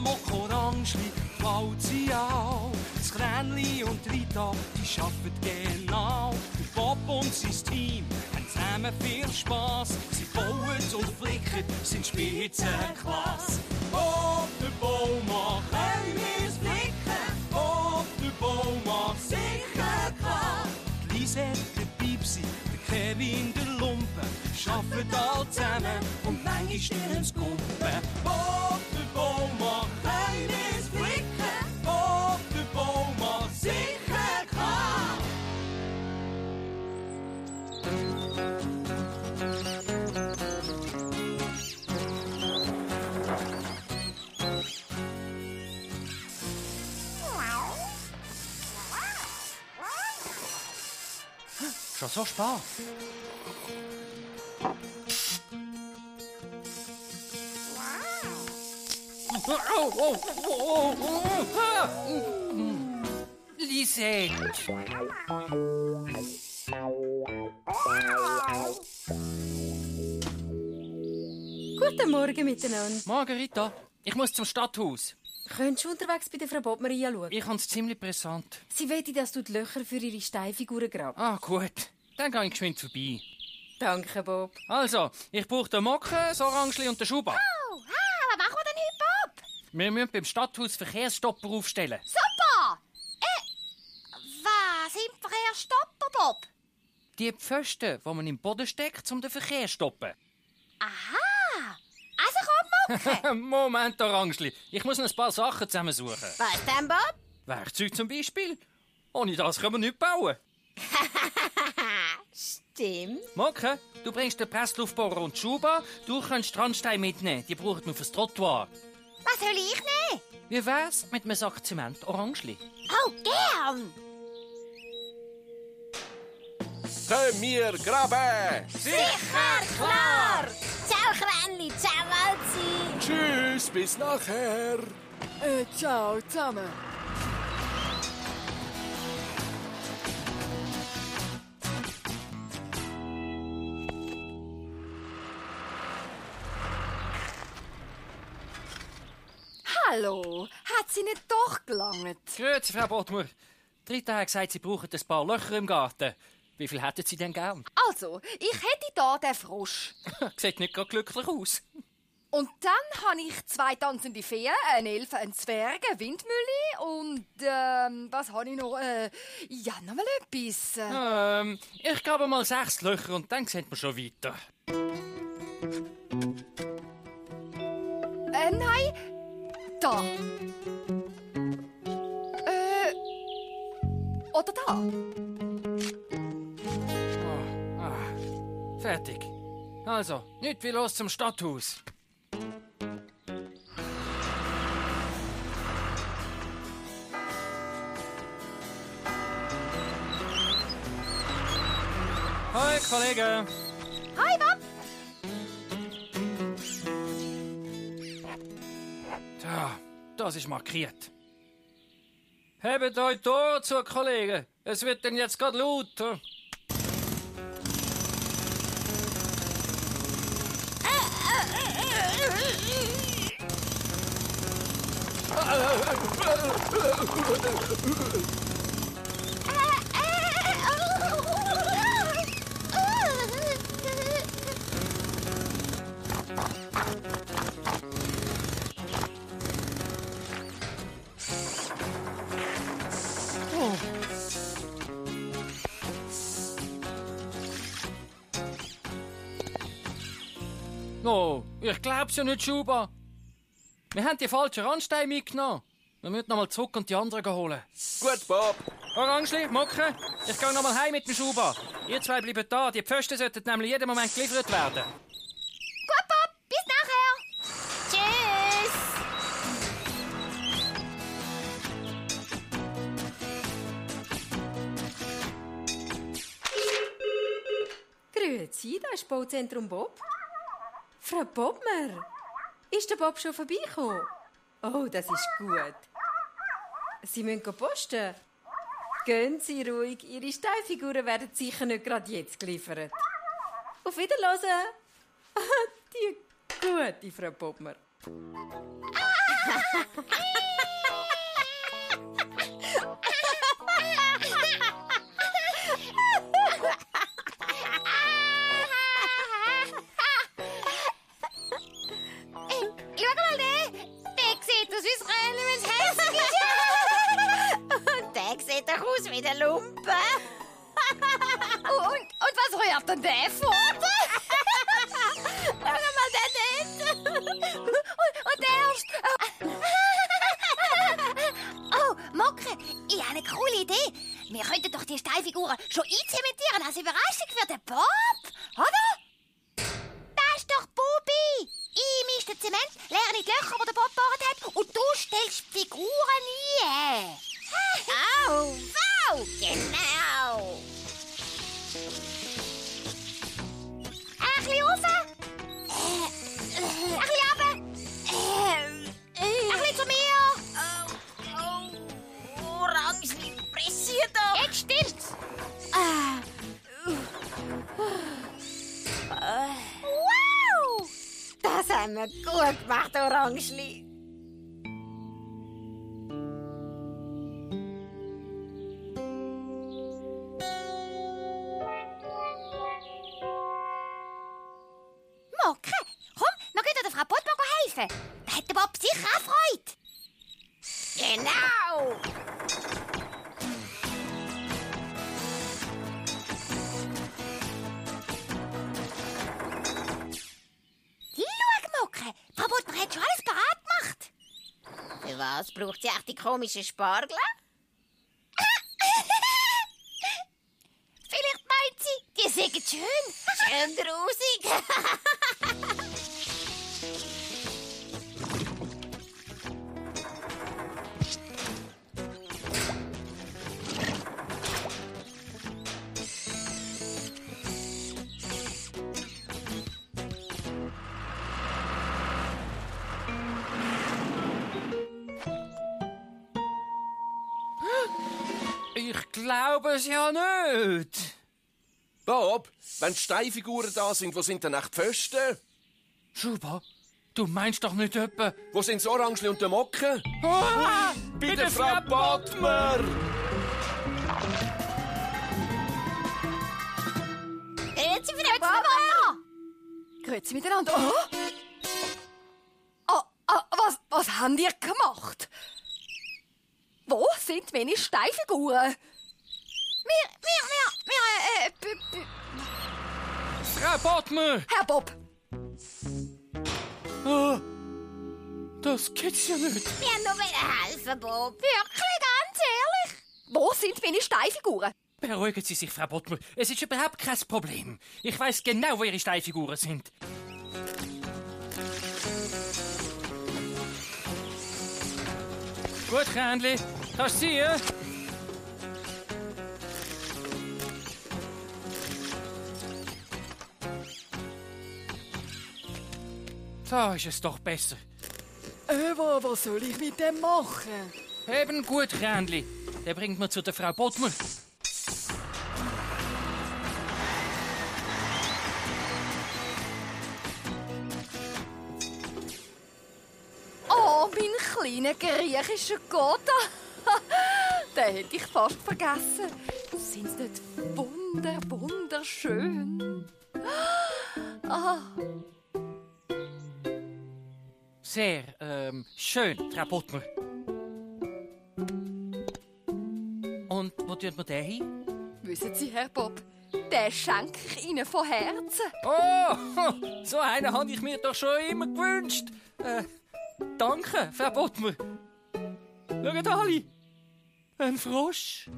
Mokko Orangli, Klauzi auch. Das Kränli und Rita, die arbeiten genau. Der Bob und sein Team haben zusammen viel Spass. Sie bauen und flicken, sind Spitzenklasse. Ob der Baumann können wir's flicken, ob der Baumann sicher kann. Die Lisette, der Pipsi, der Kevin, der Lumpen, arbeiten alle zusammen und manchmal stirnen's Kumpen. Ob der Baumann können wir's flicken, ob der Baumann sicher kann. Schon so spät. Lisette. Guten Morgen miteinander. Margarita, ich muss zum Stadthaus. Könntest du unterwegs bei der Frau Bob Maria schauen? Ich habe es ziemlich brisant. Sie wette, dass du die Löcher für ihre Steinfiguren grabst. Ah, gut. Dann gehe ich geschwind vorbei. Danke, Bob. Also, ich brauche den Mocken, das Orangli und den Schuhband. Oh, was machen wir denn heute, Bob? Wir müssen beim Stadthaus Verkehrsstopper aufstellen. Super! Was sind Verkehrsstopper, Bob? Die Pfosten, die man im Boden steckt, um den Verkehr zu stoppen. Aha! Also komm, Mocken! Moment, Orangli. Ich muss noch ein paar Sachen zusammensuchen. Was denn, Bob? Werkzeug zum Beispiel. Ohne das können wir nicht bauen. Stimmt. Mocken, du bringst den Pressluftbohrer und die Schuhbahn. Du kannst Strandsteine mitnehmen. Die brauchen wir fürs Trottoir. Was soll ich nehmen? Wie wär's mit einem Sack Zement Orangli? Oh, gern! Können wir graben? Sicher, klar! Ciao, Kränli, ciao, Walzi! Tschüss, bis nachher. Ciao zusammen. Hallo, hat sie nicht doch gelangt? Grüezi, Frau Bottmur. Rita hat gesagt, Sie brauchen ein paar Löcher im Garten. Wie viel hätten Sie denn gern? Also, ich hätte da den Frosch. Sieht nicht gerade glücklich aus. Und dann habe ich 2 tanzende Feen, einen Elfen, einen Zwerg, eine Windmühle und, was habe ich noch? Ja, noch mal etwas. Ich grabe mal 6 Löcher und dann sehen wir schon weiter. Nein, da. Oder da. Fertig. Also, nicht wie los zum Stadthaus. Hoi, Kollege. Hi, Bob! Da, das ist markiert. Hebt euch die Ohren zu, Kollegen. Es wird denn jetzt gerade lauter. Oh, ich glaub's ja nicht, Schuba. Wir haben die falschen Randsteine mitgenommen. Wir müssen noch mal zurück und die anderen holen. Gut, Bob. Orangli, Mocken, ich gehe noch mal heim mit dem Schuba. Ihr zwei bleiben da. Die Pfosten sollten nämlich jeden Moment geliefert werden. Gut, Bob, bis nachher! Tschüss! Grüezi, da ist das Bauzentrum Bob. Frau Bobmer, ist der Bob schon vorbeigekommen? Oh, das ist gut. Sie müssen posten. Gehen Sie ruhig, Ihre Steinfiguren werden sicher nicht gerade jetzt geliefert. Auf Wiederhören. Die gute Frau Bobmer. Schau mal, der sieht aus wie das Röllchen, wenn es hässlich ist. Und der sieht doch aus wie der Lumpen. Und was rührt denn der fort? Schau mal, der dort. Und der erst. Oh, Mokre, ich habe eine coole Idee. Wir könnten doch die Steinfiguren schon einzementieren als Überraschung für den Bob, oder? Das ist doch Bubi. Ich mische den Zement, leere die Löcher, die der Bob gebohrt hat, und du stellst die Figuren ein. Au, wow, genau. Ein bisschen rauf. Ein bisschen runter. Ein bisschen zu mir. Orange pressiert da. Jetzt stimmt's. Wow! Das haben wir gut gemacht, Orangeli. Mokre, komm, wir gehen der Frau Bottmann helfen. Da hat der Bob sicher auch Freude. Genau! Schau, Mokre, Frau Bottmann hat schon alles parat gemacht. Für was braucht sie echt die komischen Spargel? Vielleicht meint sie, die sind schön grusig. Ich glaube es ja nicht. Bob, wenn die Steinfiguren da sind, wo sind denn echt die Pfosten? Schuba, du meinst doch nicht etwa... Wo sind das Orangeli und der Mocke? Bei der Frau Bottmer! Grüezi für den Bob! Grüezi miteinander. Was habt ihr gemacht? Wo sind meine Steinfiguren? Frau Bottmer! Herr Bob, Oh, das gibt's ja nicht. Wir haben nur helfen, Bob. wirklich ganz ehrlich? Wo sind meine Steinfiguren? Beruhigen Sie sich, Frau Bottmer. Es ist überhaupt kein Problem. Ich weiß genau, wo Ihre Steinfiguren sind. Gut, Krändli. Kannst du ziehen? Da ist es doch besser. Was soll ich mit dem machen? Eben gut, Krändli. Der bringt mir zu der Frau Bottmer. Oh, mein kleiner griechischer Gott. Den hätte ich fast vergessen. Sind sie nicht wunderschön? Sehr, schön, Frau Bottmer. Und wo tut man den hin? Wissen Sie, Herr Bob, den schenke ich Ihnen von Herzen. Oh, so einen habe ich mir doch schon immer gewünscht. Danke, Frau Bottmer. Schaut alle, ein Frosch.